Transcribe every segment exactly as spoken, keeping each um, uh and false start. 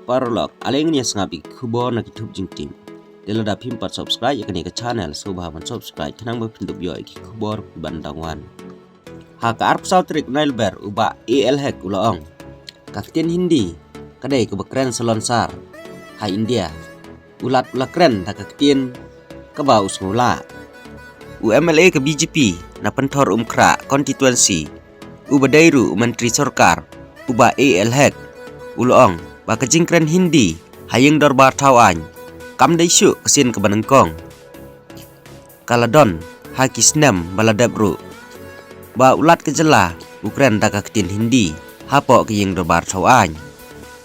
Paralok, ale ngin ïa sngap ïa ki khubor na ki thup jingtip. Te lada phim pat subscribe ïa kane ka channel, sngewbha ban subscribe khnang ba phin dup ïoh ïa ki khubor kiban dang wan. Ha ka arphew saw tarik Naiwieng u Bah A L Hek u la ong, ka ktien Hindi ka dei kaba kren salonsar ha India. U Lat u la kren da ka ktien kaba u sngewlah. U M L A ka B J P na Pynthor Umkhrah constituency, uba dei ruh u Myntri Sorkar, u Bah A L Hek, u la ong ba ka jingkren Hindi ha ïing dorbar thaw aiñ kam dei shuh ka sien kaba nyngkong. Ka la don ha ki snem ba la dep ruh ba u Lat ka jylla u kren da ka ktien Hindi hapoh ka ïing dorbar thaw aiñ.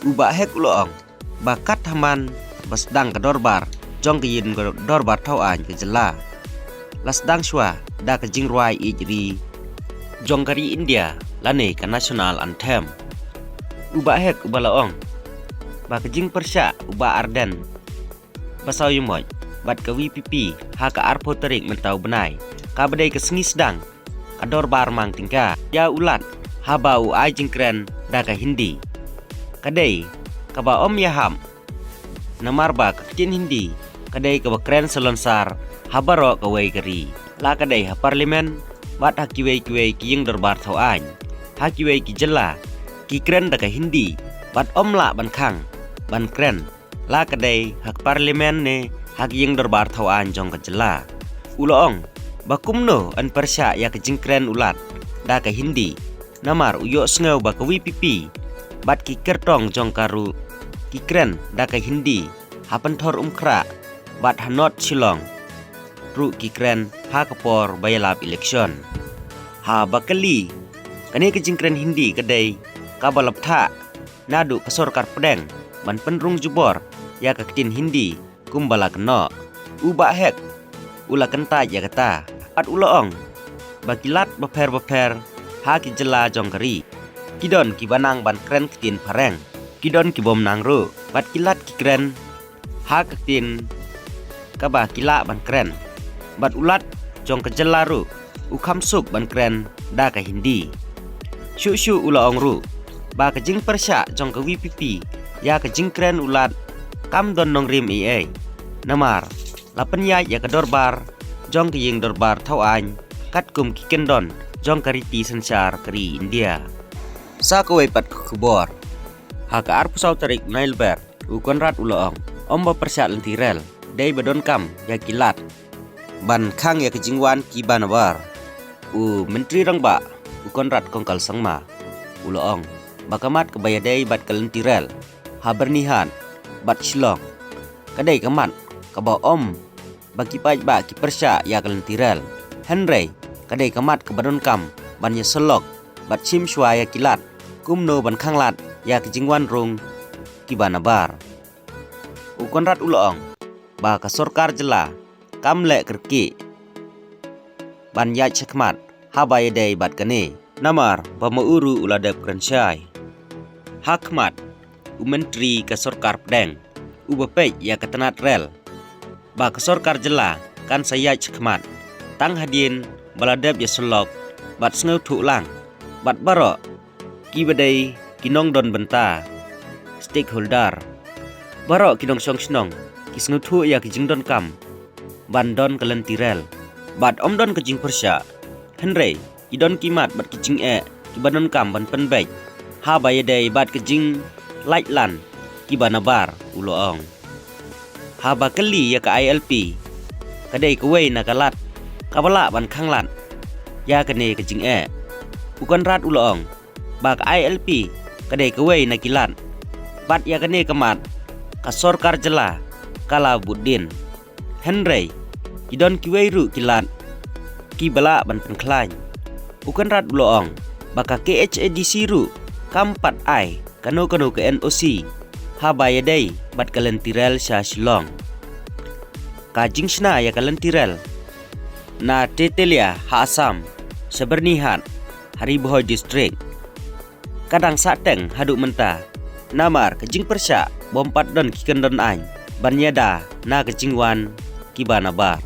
U Bah Hek u la ong ba kat ha man ba sdang ka dorbar jong ka ïing dorbar thaw aiñ ka jylla, la sdang shuwa da ka jingrwai ïeit ri jong ka ri India lane ka national anthem. U Bah Hek uba la ong ba ka jingpyrshah u Bah Ardent Basaiawmoit bad ka V P P ha ka arphew tarik mynta u bnai, kaba dei ka sngi sdang ka dorbar mang tyngka ïa u Lat haba u ai jingkren da ka Hindi, ka dei kaba ym ïahap, namar ba ka ktien Hindi ka dei kaba kren salonsar ha baroh kawei ka ri, la ka dei ha Parliament bad ha kiwei kiwei ki ïing dorbar thaw aiñ. Ha kiwei ki jylla ki kren da ka Hindi bad ym lah ban khang ban kren, la ka dei ha ka Parliament ne ha ki ïing dorbar thaw aiñ jong ka jylla. U la ong ba kumno yn pyrshah ïa ka jingkren u Lat da ka Hindi, namar u ïohsngew ba ka V P P bad ki kyrtong jong ka ruh ki kren da ka Hindi ha Pynthor Umkhrah bad ha North Shillong ruh ki kren ha ka por ba ïalap election. Haba kylli, kane ka jingkren Hindi ka dei kaba la bthah naduh ka sorkar pdeng ban pynrung jubor ïa ka ktien Hindi kumba la kynnoh? U Bah Hek u la kyntait ïa kata bad u la ong ba ki Lat bapher bapher ha ki jylla jong ka ri, ki don kiba nang ban kren ktien phareng, ki don ki bym nang ruh, bad ki Lat ki kren ha ka ktien kaba ki lah ban kren, bad u Lat jong ka jylla ruh u kham suk ban kren da ka Hindi. Shuh shuh u la ong ruh ba ka jingpyrshah jong ka V P P ïa ka jingkren u Lat kam don nongrim ei ei, namar la pynïaid ïa ka dorbar jong ka ïing dorbar thaw aiñ katkum ki kyndon jong ka riti synshar ka ri India. Sa kawei pat ka khubor, ha ka arphew saw tarik Naiwieng u Conrad u la ong, ym ba pyrshah lynti rel, dei ba donkam ïa ki Lat ban khang ïa ka jingwan kiba nabar. U Myntri Rangbah u Conrad Kongkal Sangma u la ong ba ka mat kaba ïadei bad ka lynti rel ha Byrnihat bad Shillong ka dei ka mat kaba ym ba ki paidbah ki pyrshah ïa ka lynti rel, hynrei ka dei ka mat kaba donkam ban ïasyllok bad shim shuwa ïa ki Lat kumno ban khanglad ïa ka jingwan rung kiba nabar. U Conrad u la ong ba ka sorkar jylla kam leh kyrkieh ban ïaid shakhmat haba ïadei bad kane, namar ba ma u ruh u la dep kren shai. Ha khmat u Myntri ka sorkar pdeng uba peit ïa ka tnat rel ba ka sorkar jylla kan sa ïaid shakhmat tang hadien ba la dep ïasyllok bad sngewthuh lang bad baroh kiba dei ki nongdon bynta, stakeholder, baroh ki nongshong shnong ki sngewthuh ïa ki jingdonkam ban don ka lynti rel bad ym don ka jingpyrshah, hynrei ki don ki mat bad ki jingeh kiba donkam ban pynbeit haba ïadei bad ka jinglait lan kiba nabar, u la ong. Haba kylli ïa ka I L P, ka dei kawei na ka lad kaba lah ban khanglad ïa kane ka jingeh. U Conrad u la ong ba ka I L P ka dei kawei na ki lad bad ïa kane ka mat ka sorkar jylla ka la bud dien. Hynrei ki don kiwei ruh ki lad kiba lah ban pynkhlaiñ. U Conrad u la ong ba ka K H A D C ruh kam pat ai kano kano ka N O C haba ïadei bad ka lynti rel sha Shillong. Ka jingshna ïa ka lynti rel na Tetelia ha Assam sha Byrnihat ha Ri Bhoi District ka dang sahteng haduh mynta namar ka jingpyrshah bym pat don ki kyndon aiñ ban ïada na ka jingwan kiba nabar.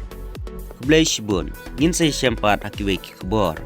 Khublei shibun, ngin sa ïashem pat ha kiwei ki khubor.